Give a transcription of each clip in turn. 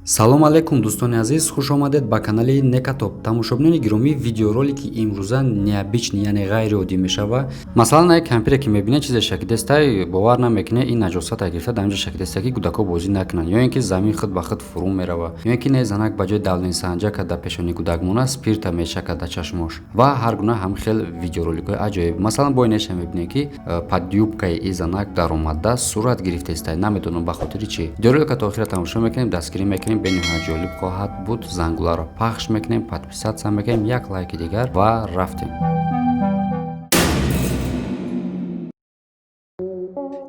Салом алейкум, дӯстони азиз, хуш омадед ба канали Некатоп. Тамошобинони гиромӣ, видеоролики имрӯза необычный, яъне ғайриоддӣ мешавад. Масалан, як кампире ки мебинед, чизе шакидестай, бовар намекунед, ин наҷосата гирифта дар инҷо шакидеста, ки кӯдакҳо бозӣ накунанд, ё ин ки замин худ ба худ фурӯ меравад, ё ин ки не, занак ба ҷои давлинсанҷака дар пешони кӯдак мона, спирта мешакад дар чашмош ва ҳар гуна ҳам хел видеороликҳои аҷоиб. Масалан, бо инеша мебинед, ки под юбкаи и занак даромада сурат гирифтестай, намедонам ба хотири чӣ. Видеоролика то охира тамошо мекунем, дастгирӣ мекунем, бениҳоят ҷолиб хоҳад буд. Зангуларо пахш мекунем, подписаться мекунем, як лайки дигар ва рафтем.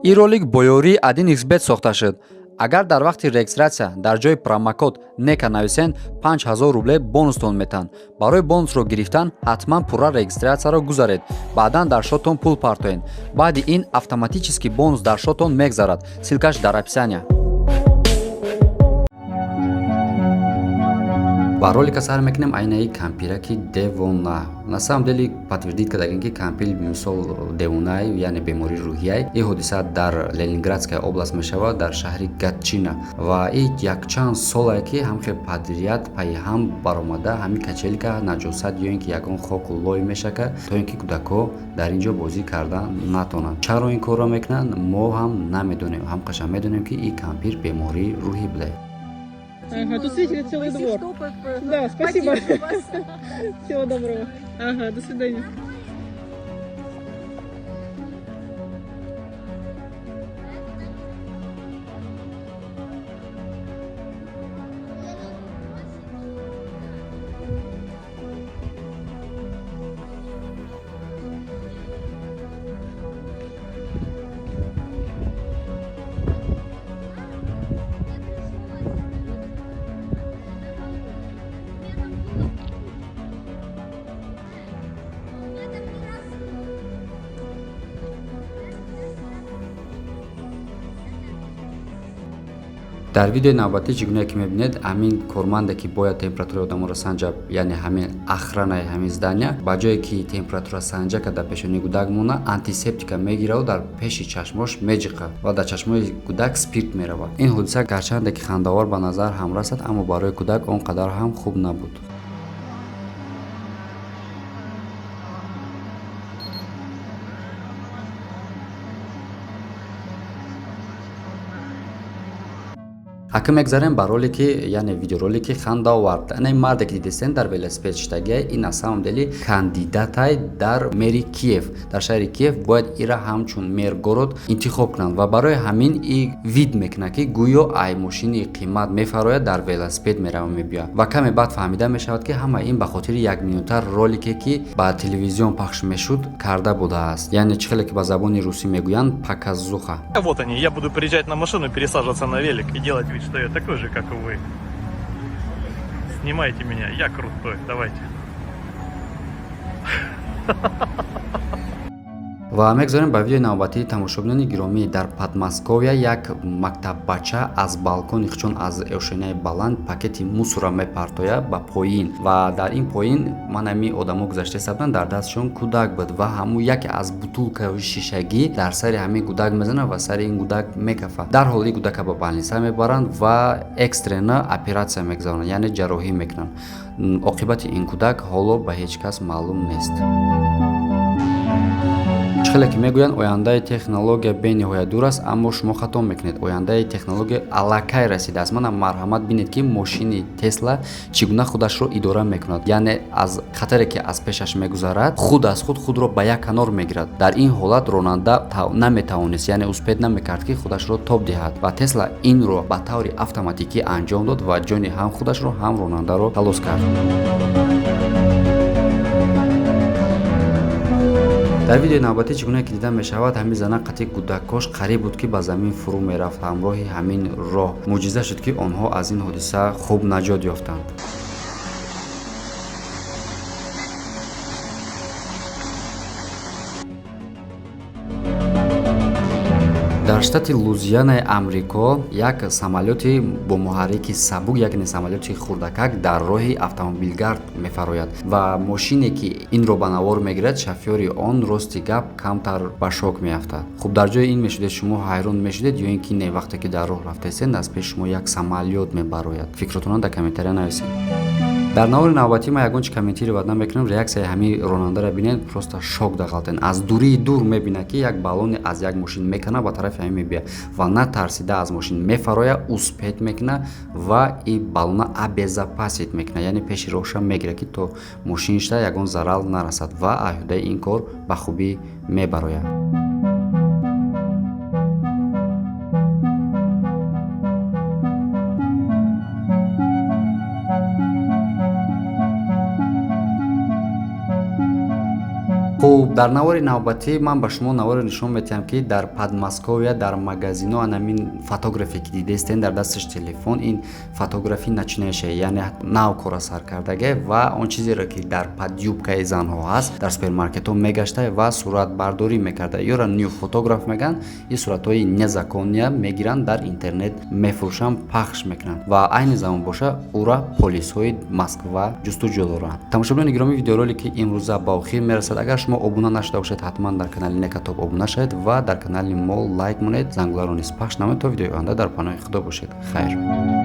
Ин ролик бо ёрии 1xBet сохта шуд. Агар дар вақти регистратсия дар ҷои промокод нека нависен, 5000 рубле бонустон метаҳанд. Барои бонусро гирифтан ҳатман пурра регистратсияро гузаред, баъдан дар шотон пул партоед. Баъди ин автоматически бонус дар шотон мегзарад. Ссылкаш дар описания. Ба ролика сар мекунем. Айнаи кампираки девона, на самом деле подтвердить кардагем, ки кампир мисол девонай, яъне бемории рӯҳияй. Ин ҳодиса дар Ленинградская область мешавад, дар шаҳри Гатчина, ва и якчанд солае ки ҳамхел подряд пайи ҳам баромада ҳамин качелька наҷосат ё ин ки ягон хоку лой мешакад, то ин ки кӯдакҳо дар ин ҷо бозӣ карда натонанд. Чаро ин корро мекунанд, мо ҳам намедонем. Ҳамқаша медонем, ки ин кампир бемории рӯҳӣ будае. Ага, тут светит целый Если двор. что, Да, спасибо. поддержу вас. Всего доброго. Ага, до свидания. Дар видеои навбатӣ, чӣ гуна ки мебинед, ҳамин корманде, ки бояд температураи одаморо санҷа, яъне ҳамин охранаи ҳамин здания, ба ҷое ки температура санҷака дар пешони кӯдак мона, антисептика мегираду дар пеши чашмош меҷиқад ва дар чашмои кӯдак спирт меравад. Ин ҳодиса гарчанде ки хандаовар ба назар ҳам расад, аммо барои кӯдак он қадар ҳам хуб набуд. Ҳакм мегзарем ба ролики, яъне видеоролики хандаовар. Ана ин марде, ки дидестен, дар велосипед шиштагия, ин на самом деле кандидатай дар мери Киев. Дар шаҳри Киев бояд ира ҳамчун мэр город интихоб кунанд ва барои ҳамин и вид мекунад, ки гӯё ай мошини қимат мефарояд, дар велосипед мерава, мебиёяд, ва каме баъд фаҳмида мешавад, ки ҳама ин ба хотири якминута ролике, ки ба телевизион пахш мешуд, карда будааст, яъне чӣ хеле ки ба забони русӣ мегӯянд, показуха. Вот они, я буду приезжать на машину, пересаживаться на велик и делать вид, что я такой же, как и вы. Снимайте меня, я крутой, давайте. Ва мегзорем ба видеои навбатии. Тамошобинони гиромӣ, дар Подмосковье як мактаббача аз балкони хучон, аз ошёнаи баланд пакети мусора мепартояд ба поин, ва дар ин поин ман ҳами одамо гузашта истабуданд, дар дастшон кӯдак буд, ва ҳамун яке аз бутулкаҳои шишагӣ дар сари ҳамин кӯдак мезанад ва сари ин кӯдак мекафад. Дарҳол ин кӯдака ба больница мебаранд ва экстренно оператсия мегузаронанд, яъне ҷарроҳӣ мекунанд. Оқибати ин кӯдак ҳоло ба ҳеҷ кас маълум нест. Чӣ хеле ки мегӯянд, ояндаи технология бениҳоят дур аст, аммо шумо хато мекунед, ояндаи технология аллакай расидааст. Мана, марҳамат, бинед, ки мошини Тесла чӣ гуна худашро идора мекунад, яъне аз хатаре, ки аз пешаш мегузарад, худ аз худ худро ба як канор мегирад. Дар ин ҳолат ронанда наметавонист, яъне успеть намекард, ки худашро тоб диҳад, ва Тесла инро ба таври автоматикӣ анҷом дод ва ҷони ҳам худашро, ҳам ронандаро халос кард. Дар видеои навбатӣ, чӣ гуна ки дида мешавад, ҳамин зана қатъи кӯдакош қариб буд, ки ба замин фурӯ мерафт. Ҳамроҳи ҳамин роҳ мӯъҷиза шуд, ки онҳо аз ин ҳодиса хуб наҷот ёфтанд. Дар Дар штати Луизианаи Амрико як самолёти бо муҳаррики сабук, яъне самолёти хурдакак, дар роҳи автомобилгард мефарояд ва мошине, ки инро ба навор мегирад, шофёри он, рости гап, камтар ба шок меафтад. Хуб, дар ҷои ин мешудед, шумо ҳайрон мешудед ё ин ки не? Вақте ки дар роҳ рафтаистед, аз пеши шумо як самолёт мебарояд. Фикротонро дар комментария нависед. Дар навори навбатӣ ман ягон чи комментировать намекунам. Реаксияи ҳамин ронандаро бинед, просто шок дағалтен. Аз дурии дур мебинад, ки як баллоне аз як мошин мекана, ба тарафи ҳамин мебия ва натарсида аз мошин мефарояд, успеть мекуна ва и баллона обезопасить мекуна, яъне пеши роҳша мегирад, ки то мошинша ягон зарал нарасад, ва аҳудаи ин кор ба хубӣ мебарояд. Хуб, дар навори навбатӣ ман ба шумо наворе нишон медиҳам, ки дар Подмосковье дар магазино анамин фотографе, ки дидестен, дар дасташ телефон, ин фотографи начинающая, яъне нав кора сар кардаге ва он чизеро, ки дар под юбкаи занҳо ҳаст, дар супермаркетҳо мегашта ва суратбардорӣ мекарда. Ёра нюд фотограф мегӯянд. Ин суратҳои незаконный мегиранд, дар интернет мефурӯшанд, пахш мекунанд ва айни замон боша ӯра полисҳои Москва ҷустуҷӯ доранд. Тамошобинони гиромӣ, видеоролики имрӯза ба охир мерасад. Агар шумо обуна нашуда бошед, ҳатман дар канали Некатоб обуна шавед ва дар канали мо лайк монед, зангуларо низ пахш намоед. То видеои оянда дар паноҳи Худо бошед. Хайр.